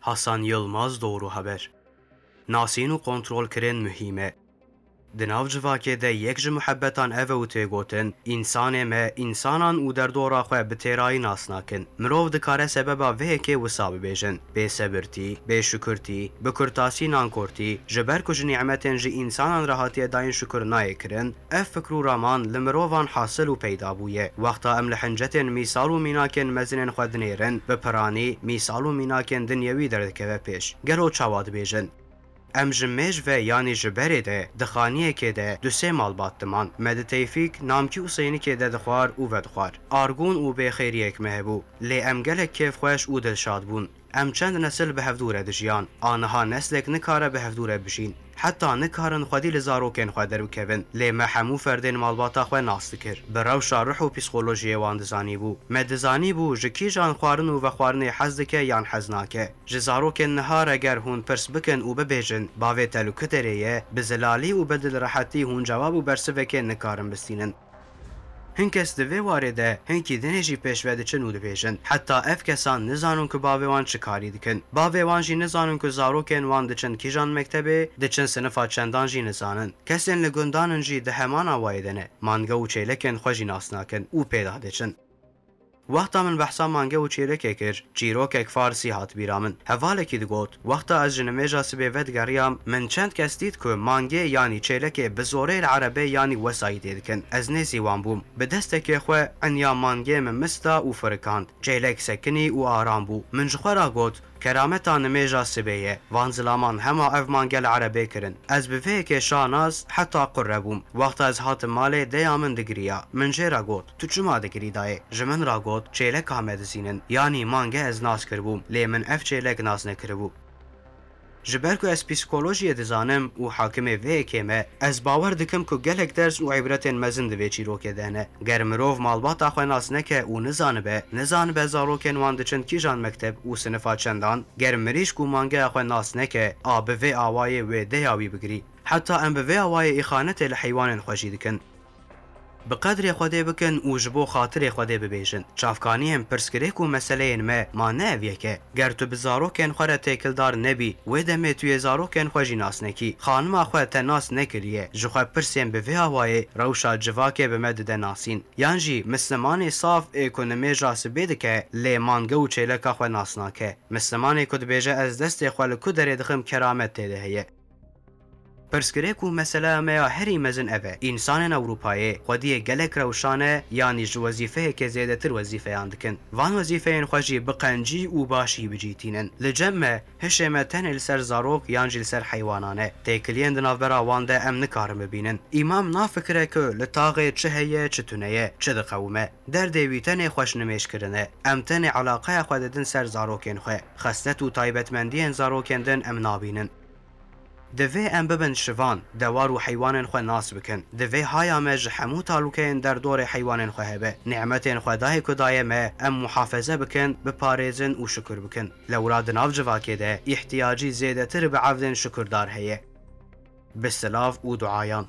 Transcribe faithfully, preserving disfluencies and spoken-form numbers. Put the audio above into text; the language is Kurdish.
Hasan Yilmaz, Doğru Haber. Nasîn û kontrolkirin muhîm e. Di nav civakê de yek ji muhebbetan ev e û tê gotin, însanê me, însanan û derdora xwe bi têrayî nas nakin. Mirov dikare sebeba vê yekê wisa bibêjin, bêsebirtî, bêşukirtî, bi kurtasî nankortî, ji ber ku ji nîmetên ji însanan re hatiye dayîn şukir nayê kirin, ev fikr û raman li mirovan hasil û peyda bûye. Wexta em li hincetên mîsal û mînakên mezinên xwe dinêrin, bi piranî mîsal û mînakên dinyewî derdikeve pêş. Gelo çawa dibêjin? Em ji mêj ve yanî ji berê de di xaniyekê de du sê malbat diman. Me di teyfîk, namkî û seynikê de dixwar û vedixwar. Argûn û bêxêriyek me hebû. Lê em gelek kêfxweş û dilşad bûn. Em çend nesil bi hevdû re dijiyan. A niha neslek nikare bi hevdû re bijîn. Heta nikarin xwedî li zarokên xwe derbikevin. Lê me hemû ferdên malbata xwe nas dikir. Bi rewşa ruh û psîkolojiyê wan dizanîbû. Me dizanîbû ji kîjan xwarin û vexwarinê hez dike yan hez nake. Ji zarokên niha re ger hûn pirs bikin û bibêjin, bavê te li ku derê ye, bi zilalî û bi dilrehetî hûn cewab û bersivekê nikarin bistînin. Hin kes di vê warê de hinkî dinê jî pêş ve diçin û dibêjin, heta ev kesan nizanin ku bavê wan çi karî dikin. Bavê wan jî nizanin ku zarokên wan diçin kîjan mektebê, diçin sinifa çendan jî nizanin. Kesên li gundan in jî di heman awayê de ne. Mange û çêlekên xwe jî nas nakin û pê de diçin. Wexta min behsa mange û çêlekê kir, çîrokek farsî hat bîra min. Hevalekî digot, wexta ez ji nimêja sibê vedigeriyam, min çend kes dît ku mangê yanî çêlekê bi zorê li erebê yanî wesayîtê dikin. Ez nêzî wan bûm. Bi destekê xwe enya mangê min mista û firikand. Çêlek sekinî û aram bû. Min ji xwe re got, Kerameta nimêja sibê ye. Van zilaman hema ev mange li erebê kirin. Ez bi vê yekê şanas heta qure bûm. Wexta ez hatim malê, deya min digiriya. Min jê re got, Tu çima digirî dayê? Ji min re got, Çêleka me dizînin. Yanî mange ez nas kiribûm, lê min ev çêlek nas nekiribû. Ji ber ku ez psîkolojiyê dizanim û hakimê vê yekê me, ez bawer dikim ku gelek ders û îbretên mezin di vê çîrokê de hene. Ger mirov malbata xwe nas neke û nizanibe, nizanibe zarokên wan diçin kîjan mekteb û sinifa çendan, ger mirîşk û mangeya xwe nas neke, a bi vê awayê wê deya wî bigirî. Heta em bi vê awayê îxanetê li heywanên xwe jî dikin. Bi qedrê Xwedê bikin û ji bo xatirê Xwedê bibêjin. Çavkaniyên pirsgirêk û meseleyên me ma ne ev yek e? Ger tu bi zarokên xwe re têkildar nebî, wê demê tu yê zarokên xwe jî nas nekî. Xanima xwe te nas nekiriye, ji xwe pirsên bi vê awayê rewşa civakê bi me dide nasîn. Yan jî Mislimanê saf ê ku nimêja sibê dike, lê mange û çêleka xwe nas nake. Mislimanê ku dibêje ez destê xwe li ku derê dixim keramet tê de heye. Pirsgirêk û meseleya me ya herî mezin ev e. Însanên Ewropayê xwediyê gelek rewşan e, yanî ji wezîfeyekê zêdetir wezîfeyan dikin. Van wezîfeyên xwe jî bi qencî û başî bicî tînin. Li cem me, hişê me tenê li ser zarok yan jî li ser heywanan e. Têkiliyên di navbera wan de em nikarin bibînin. Îmam nafikire ku li taxê çi heye, çi tune ye, çi diqewime. Derdê wî tenê xweşnimêjkirin e. Em tenê eleqeya xwe didin ser zarokên xwe. Xeslet û taybetmendiyên zarokên din em nabînin. Divê em bibin şivan, dewar û heywanên xwe nas bikin. Divê haya me ji hemû talûkeyên derdorê heywanên xwe hebe. Nîmetên Xwedayê ku daye me, em muhafeze bikin, biparêzin û şukir bikin. Lewra di nav civakê de îhtiyacî zêdetir bi evdên şukirdar heye. Bi silav û duayan.